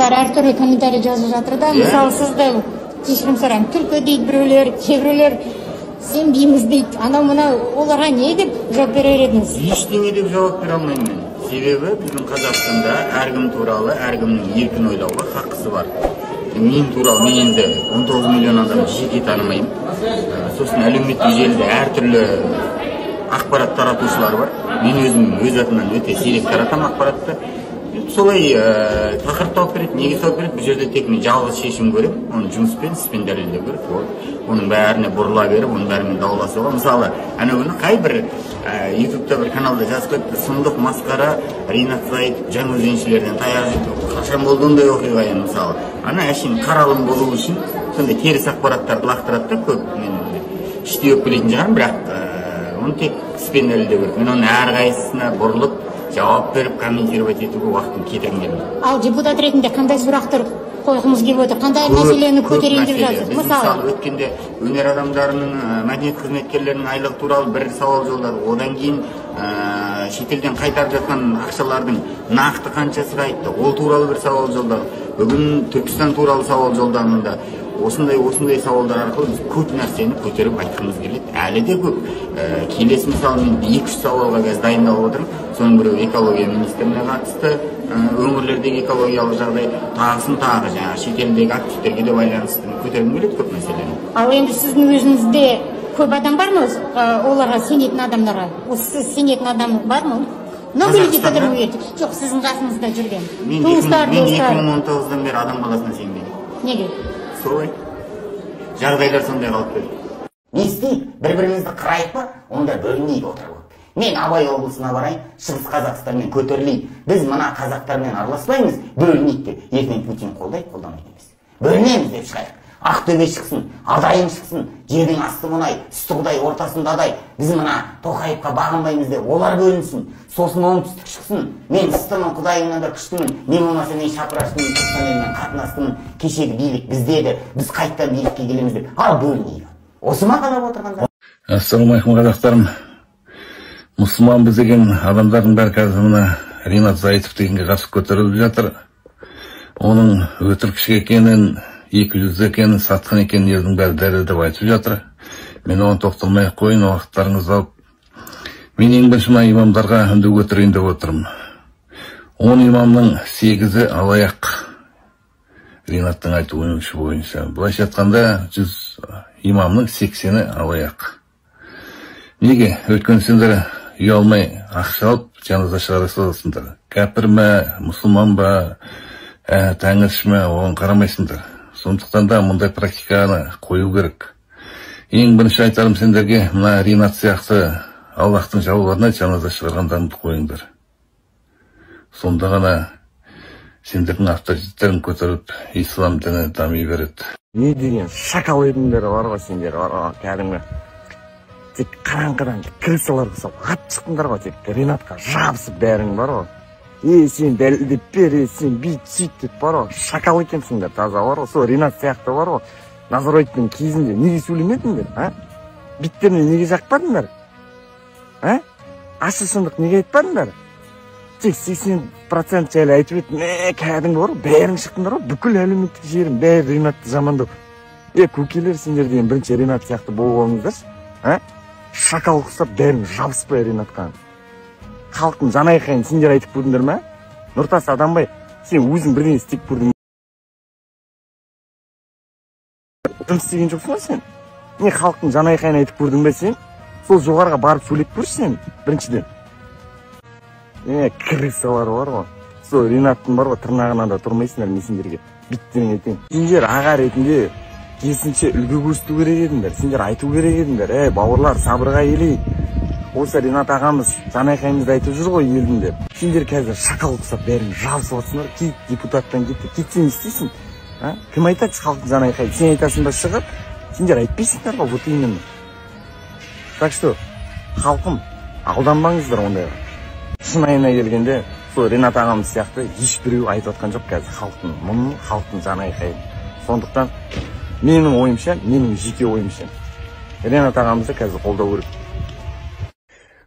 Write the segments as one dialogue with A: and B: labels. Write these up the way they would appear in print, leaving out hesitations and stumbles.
A: Әртүрлі комментарий жазып жатыр да, мысалы сізді, кешірім сұраймын, түлкі дейді біреулер, кейбіреулер сенбейміз дейді, анау мынау, оларға не деп жауап берер едіңіз?
B: Ештеңе деп жауап бере алмаймын мен. Себебі біздің Қазақстанда әркім туралы, әркімнің еркін ойлауға хақысы бар. Мен туралы, мен енді 19 миллион адамды жеке танымаймын. Сосын әлеуметтік желіде әртүрлі ақпарат таратушылар бар. Мен өзім өз атымнан өте сирек таратамын ақпаратты. Солай тақырып тауып береді, неге тауып береді? Бұл жерде тек мен жалғыз шешім көремін, оны жұмыспен, іспен дәлелдеу керек. Оның бәріне бұрыла беріп, оның бәрімен дауласуға. Мысалы, ана күні қай бір ютубта бір каналда жазып қойыпты, сұмдық масқара, Ринат Зайытов жаңаөзеншілерден таяқ жеді. Қашан болды ондай оқиға енді, мысалы? Ана әшейін қаралым болу үшін сондай теріс ақпараттарды лақтырады да көп. Мен іштей өкпелейтін шығармын, бірақ оны тек іспен дәлелдеу керек. Мен оның әрқайсысына бұрылып жауап беріп, комментировать етуге уақытым кетіргім келмейді.
A: Ал депутат ретінде қандай сұрақтар қойғыңыз келіп отыр? Қандай мәселені көтерейін деп жатырсыз?
B: Мысалы, өткенде өнер адамдарының, мәдениет қызметкерлерінің айлығы туралы бір сауал жолдадық. Одан кейін шетелден қайтарып жатқан ақшалардың нақты қаншасы қайтты, ол туралы бір сауал жолдадық. Бүгін Түркістан туралы сауал жолданды. Осындай сауалдар арқылы біз көп нәрсені көтеріп айтқымыз келеді. Әлі де көп. Келесі, мысалы, мен 2-3 сауалға қазір дайындалып отырмын. Соның біреуі экология министріне қатысты, өңірлердегі экологиялық жағдай, тағысын тағы жаңағы шетелдегі активтерге де байланысты көтергім келеді көп мәселені.
A: Ал енді сіздің өзіңізде көп адам бар ма, оларға сенетін адамдарға? Осы сіз сенетін адам бар ма? Много людей, которые вы верите? Жоқ, сіздің қасыңызда жүрген. Туыстар, достар.
B: Мен 2019-дан бері адам баласына сенбеймін.
A: Неге?
B: Солай. Жағдайлар сондай қалып келді.
C: Не істейік? Бір-бірімізді қырайық па? Онда бөлінейік отырып. Мен Абай облысына барайын, Шығыс Қазақстанмен көтерілейік. Біз мына қазақтармен араласпаймыз, бөлінейік деп. Ертең Путин қолдайды, қолдамайды емес. Бөлінеміз деп шығайық. Ақтөбе шықсын, Адайым шықсын, жердің асты мұнай, үсті құдай, ортасында адай. Біз мына Тоқаевқа бағынбаймыз деп, олар бөлінсін. Сосын оңтүстік шықсын. Мен ыстымын, құдайымнан да күштімін. Мен болмаса мен шапыраштымын, Түркістан елімен қатынастымын. Кешегі билік бізде еді, біз қайтадан билікке келеміз деп. Ал бөлінейік. Осы ма қалап отырғандар?
D: Ассалаумағалейкум, қазақтарым. Мұсылманбыз деген адамдардың бәрі қазір мына Ринат Зайытов дегенге қарсы көтеріліп жатыр. Оның өтірікші екенін, екі жүзді екенін, сатқын екенін елдің бәрі дәлелдеп айтып жатыр. Мен оған тоқталмай ақ қояйын, уақыттарыңызды алып. Мен ең бірінші мына имамдарға үндеу көтерейін деп отырмын. 10 имамның 8-і алаяқ. Ринаттың айтуы бойынша. Былайша айтқанда 100 имамның 80-і алаяқ. Неге? Өйткені сендер ұялмай ақша алып жаназа шығара саласыңдар. Кәпір ме, мұсылман ба, тәңірші ме, оған қарамайсыңдар. Сондықтан да мұндай практиканы қою керек. Ең бірінші айтарым сендерге, мына Ринат сияқты Аллахтың жауларына жаназа шығарғандарыңды қойыңдар. Сонда ғана сендердің авторитеттерің көтеріліп, ислам діні дами береді.
E: Не деген шакал едіңдер бар ғой сендер, бар ғой кәдімгі. Тек қараңғыдан крысалар ұқсап атып шықтыңдар ғой, тек Ринатқа жабысып бәрің бар ғой. Е, сен дәлелдеп бер, е, сен бүйт сөйт деп бар ғой, шакал екенсіңдер таза бар ғой. Сол Ринат сияқты бар ғой, Назарбаевтың кезінде неге сөйлемедіңдер, а? Беттеріне неге жақпадыңдар? А? Ащы шындық неге айтпадыңдар? Тек 80% жайлы айтып еді, мә, кәдімгі бар ғой, бәрің шықтыңдар ғой, бүкіл әлеуметтік желінің бәрі Ринатты жамандау. Е, көкелер, сендер деген бірінші Ринат сияқты болып алыңыздаршы, а? Шакал ұқсап бәрің жабыспай Ринатқа. Халықтың жан айқайын сендер айтып көрдіңдер ме? Нұртас Адамбай, сен өзің бірдеңе істеп көрдің. Жұмыс істеген жоқсың ғой сен? Не, халықтың жан айқайын айтып көрдің бе сен? Сол жоғарыға барып сөйлеп көрші сен, біріншіден. Е, крысалар бар ғой. Сол Ринаттың бар ғой, тырнағына да тұрмайсыңдар мен сендерге. Биттеріңе айтайын. Сендер аға ретінде керісінше үлгі көрсету керек едіңдер. Сендер айту керек едіңдер. Ей, бауырлар, сабырға келейік. Осы Ринат ағамыз жан айқайымызды айтып жүр ғой елдің деп. Сендер қазір шакал ұқсап бәрін жабысып жатсыңдар. Кет, депутаттан кетті. Кетсең не істейсің? А? Кім айтады халықтың жан айқайын? Сен айтасың ба шығып? Сендер айтпайсыңдар ғой, вот именно. Так что, халқым, алданбаңыздар ондайға. Шынайына келгенде, сол Ринат ағамыз сияқты ешбіреу айтып жатқан жоқ қазір халықтың мұңын, халықтың жан айқайын. Сондықтан менің ойымша, менің жеке ойымша, Ринат ағамызды қазір қолдау керек.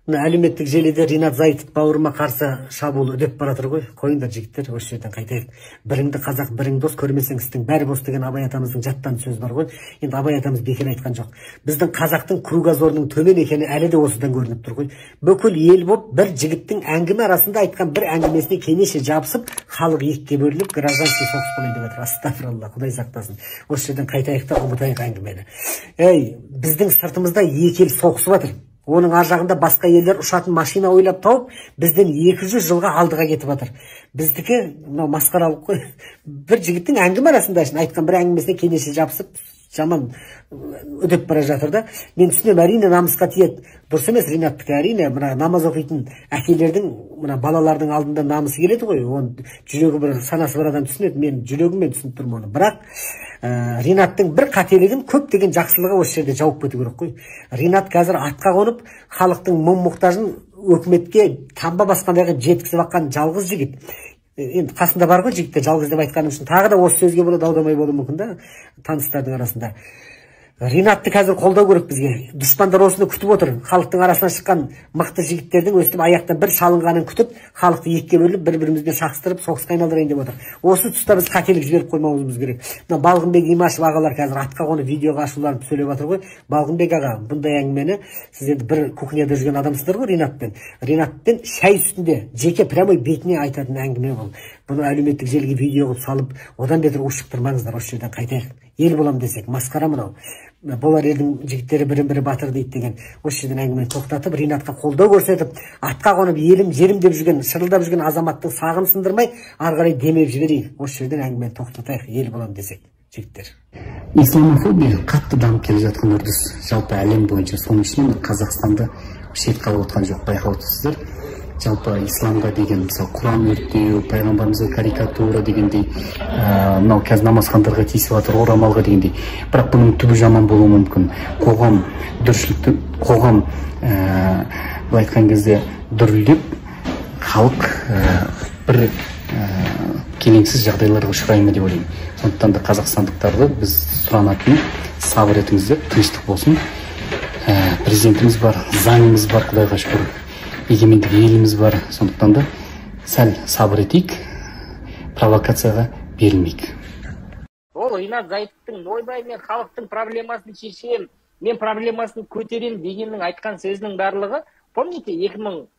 F: Мына әлеуметтік желіде Ринат Зайтов бауырыма қарсы шабуыл үдеп бара жатыр ғой. Қойыңдар, жігіттер, осы жерден қайтайық. Біріңді қазақ, бірің дос, көрмесең істің бәрі бос деген Абай атамыздың жаттан сөзі бар ғой. Енді Абай атамыз бекер айтқан жоқ. Біздің қазақтың кругозорының төмен екені әлі де осыдан көрініп тұр ғой. Бүкіл ел боп бір жігіттің әңгіме арасында айтқан бір әңгімесіне кенеше жабысып, халық екіге бөлініп, гражданский соғыс болайын деп жатыр. Астағфиралла, Құдай сақтасын. Осы жерден қайтайық та ұмытайық әңгімені. Ей, біздің сыртымызда екі ел соғысып жатыр. Оның ар жағында басқа елдер ұшатын машина ойлап тауып, бізден 200 жылға алдыға кетіп жатыр. Біздікі мынау масқаралық қой. Бір жігіттің әңгіме арасында айтқан бір әңгімесіне кенеше жабысып, жаман үдеп бара жатыр да. Мен түсінемін, әрине намысқа тиеді. Дұрыс емес Ринаттікі, әрине мына намаз оқитын әкелердің, мына балалардың алдында намысы келеді ғой. Оның жүрегі бір санасы бар адам түсінеді. Мен жүрегіммен түсініп тұрмын оны. Бірақ Ринаттың бір қателігін көптеген жақсылығы осы жерде жауып кету керек қой. Ринат қазір атқа қонып, халықтың мұң-мұқтажын өкіметке тамба басқандай қылып жеткізіп жатқан жалғыз жігіт. Енді қасында бар ғой жігіттер, жалғыз деп айтқаным үшін тағы да осы сөзге болады, дау-дамай болуы мүмкін да таныстардың арасында. Ринатты қазір қолдау керек бізге. Дұшпандар осыны күтіп отыр. Халықтың арасынан шыққан мықты жігіттердің өстіп аяқтан бір шалынғанын күтіп, халықты екіге бөліп, бір-бірімізбен шақыстырып, соғысқа айналдырайын деп отыр. Осы тұста біз қателік жіберіп қоймауымыз керек. Мына Балғынбек Имашев ағалар қазір атқа қонып видеоға ашуланып сөйлеп жатыр ғой. Балғынбек аға, бұндай әңгімені сіз енді бір кухняда жүрген адамсыздар ғой Ринатпен. Ринатпен шай үстінде жеке прямой бетіне айтатын әңгіме бұл. Бұны әлеуметтік желіге видео қылып салып, одан бетер ушықтырмаңыздар, осы жерден қайтайық. Ел болам десек, масқара мынау. Болар елдің жігіттері бірін-бірі батыр дейді деген. Осы жерден әңгімені тоқтатып, Ринатқа қолдау көрсетіп, атқа қонып елім, жерім деп жүрген, шырылдап жүрген азаматтың сағын сындырмай, ары қарай демеп жіберейік. Осы жерден әңгімені тоқтатайық, ел болам десек, жігіттер.
G: Исламофобия қатты дамып келе жатқан үрдіс, жалпы әлем бойынша, соның ішінен Қазақстанда шет қалып отқан жоқ, байқап отырсыздар. Жалпы исламға деген, мысалы, Құран өртеу, пайғамбарымызға карикатура дегендей, мынау қазір намазхандарға тиісіп жатыр, орамалға дегендей. Бірақ бұның түбі жаман болуы мүмкін. Қоғам дүршілікті, қоғам былай айтқан кезде дүрілдеп, халық бір келеңсіз жағдайларға ұшырай ма деп ойлаймын. Сондықтан да қазақстандықтарды біз сұранатын, сабыр етіңіздер, тыныштық болсын. Президентіміз бар, заңымыз бар, Құдайға шүкір. Егемендік еліміз бар, сондықтан да сәл сабыр етейік, провокацияға берілмейік.
H: Ол Ринат Зайтовтың ойбай мен халықтың проблемасын шешемін, мен проблемасын көтеремін дегеннің айтқан сөзінің барлығы, помните, 2000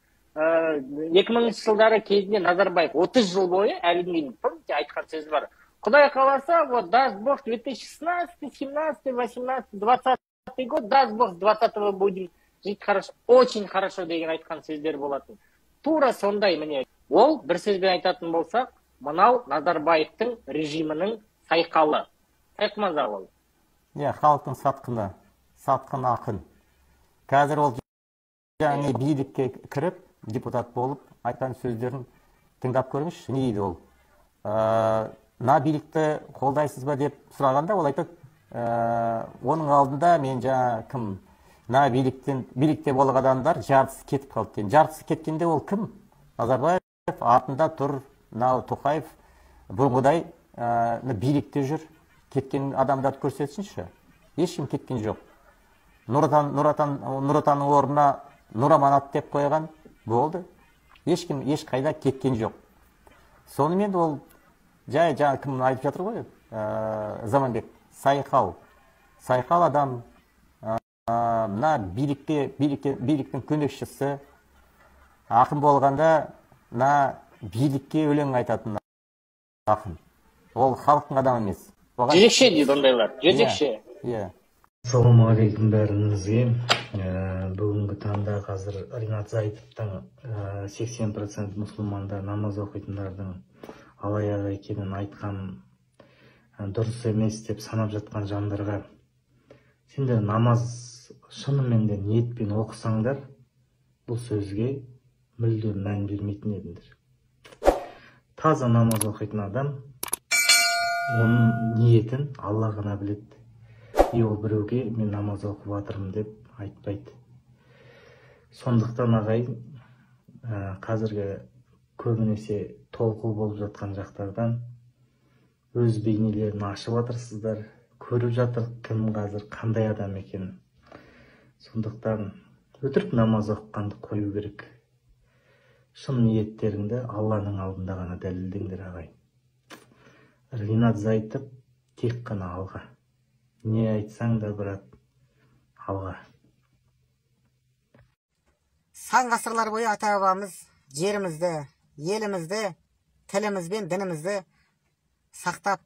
H: жылдары кезінде Назарбаев 30 жыл бойы әлі күнге дейін, помните, айтқан сөзі бар. Құдай қаласа, вот даст Бог 2016, 17, 18, 20 год, даст Бог с 20-го будем жить хорошо, очень хорошо деген айтқан сөздер болатын. Тура сондай міне. Ол бір сөзбен айтатын болсақ, мынау Назарбаевтың режимінің сайқалы. Сайқымазақ ол.
I: Иә, халықтың сатқыны, сатқын ақын. Қазір ол және билікке кіріп, депутат болып айтқан сөздерін тыңдап көріңізші, не дейді ол? Мына билікті қолдайсыз ба деп сұрағанда ол айтады, оның алдында мен жаңа кім мына билікте болған адамдар жартысы кетіп қалды деген. Жартысы кеткенде ол кім? Назарбаев артында тұр, мынау Тоқаев бұрынғыдай билікте жүр. Кеткен адамдарды көрсетсінші. Ешкім кеткен жоқ. Нұр Отанның орнына Нұр Аманат деп қойған болды. Ешкім ешқайда кеткен жоқ. Сонымен ол жай жаңа кім айтып жатыр ғой, Заманбек, сайқал. Сайқал адам, мына биліктің көмекшісі, ақын болғанда мына билікке өлең айтатын ақын. Ол халықтың адамы емес.
H: Жезөкше дейді ондайлар, жезөкше.
I: Иә.
J: Ассалаумағалейкум бәріңізге. Бүгінгі таңда қазір Ринат Зайтовтың 80% мұсылмандар намаз оқитындардың алаяқ екенін айтқан дұрыс емес деп санап жатқан жандарға, сендер намаз шынымен де ниетпен оқысаңдар, бұл сөзге мүлде мән бермейтін едіңдер. Таза намаз оқитын адам оның ниетін Алла ғана біледі. И ол біреуге мен намаз оқып жатырмын деп айтпайды. Сондықтан ағайын, қазіргі көбінесе толқу болып жатқан жақтардан өз бейнелерін ашып жатырсыздар, көріп жатыр кім қазір қандай адам екенін. Сондықтан Өтірік намаз оқығанды қою керек. Шын ниеттеріңді Алланың алдында ғана дәлелдеңдер, ағайын. Ринат Зайтов тек қана алға. Не айтсаң да, брат, алға.
F: Сан ғасырлар бойы ата-бабамыз жерімізді, елімізді, тіліміз бен дінімізді сақтап,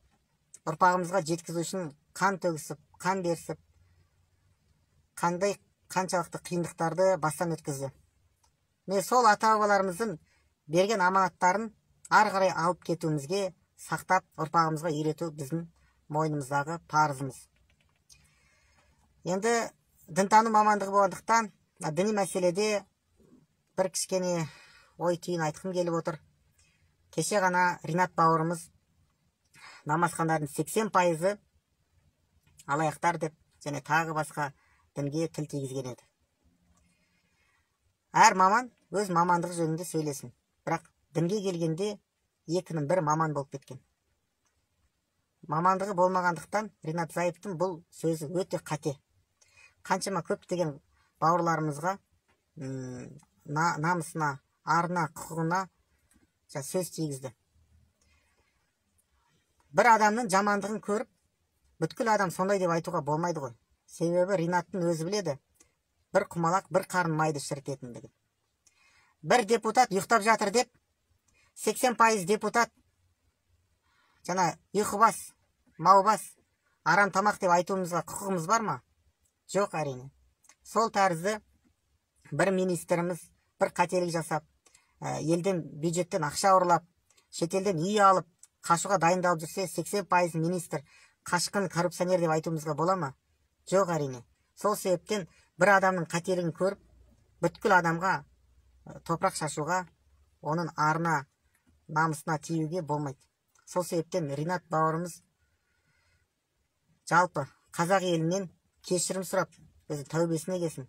F: ұрпағымызға жеткізу үшін қан төгісіп, қан берісіп, қандай қаншалықты қиындықтарды бастан өткізді. Міне, сол ата-бабаларымыздың берген аманаттарын ары қарай алып кетуімізге, сақтап, ұрпағымызға үйрету біздің мойнымыздағы парызымыз. Енді дінтану мамандығы болғандықтан, діни мәселеде бір кішкене ой түйін айтқым келіп отыр. Кеше ғана Ринат бауырымыз намазхандардың 80%-ы алаяқтар деп және тағы басқа дінге тіл тигізген еді. Әр маман өз мамандығы жөнінде сөйлесін, бірақ дінге келгенде екінің бір маман болып кеткен. Мамандығы болмағандықтан Ринат Зайыптың бұл сөзі өте қате. Қаншама көптеген бауырларымызға намысына, арына, құқығына сөз тигізді. Бір адамның жамандығын көріп, бүткіл адам сондай деп айтуға болмайды ғой. Себебі Ринаттың өзі біледі, бір құмалақ бір қарын майды шірітетіндігін. Бір депутат ұйықтап жатыр деп, 80% депутат жаңа ұйқыбас, маубас, арам тамақ деп айтуымызға құқығымыз бар ма? Жоқ, әрине. Сол тәрізді бір министріміз бір қателік жасап, елден, бюджеттен ақша ұрлап, шетелден үй алып, қашуға дайындалып жүрсе, 80% министр қашқын, коррупционер деп айтуымызға бола ма? Жоқ, әрине. Сол себептен бір адамның қателігін көріп, бүткіл адамға топырақ шашуға, оның арына, намысына тиюге болмайды. Сол себептен Ринат бауырымыз жалпы қазақ елінен кешірім сұрап, өзі тәубесіне келсін.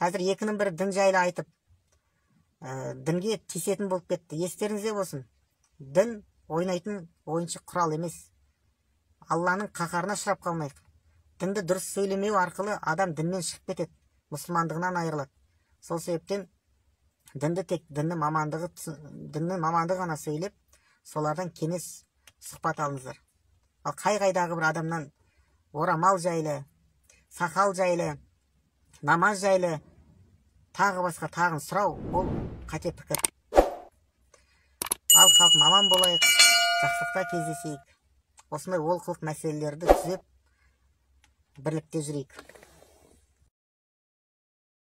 F: Қазір екінің бірі дін жайлы айтып, дінге тиісетін болып кетті. Естеріңізде болсын, дін ойнайтын ойыншық құрал емес. Алланың қаһарына ұшырап қалмайық. Дінді дұрыс сөйлемеу арқылы адам діннен шығып кетеді, мұсылмандығынан айырылады. Сол себептен дінді тек діннің мамандығы ғана сөйлеп, солардан кеңес, сұхбат алыңыздар. Ал қай-қайдағы бір адамнан орамал жайлы, сақал жайлы, намаз жайлы, тағы басқа тағын сұрау, ол қате пікір. Ал халқым, аман болайық, жақсылықта кездесейік. Осындай олқылық мәселелерді түзеп, бірлікте жүрейік.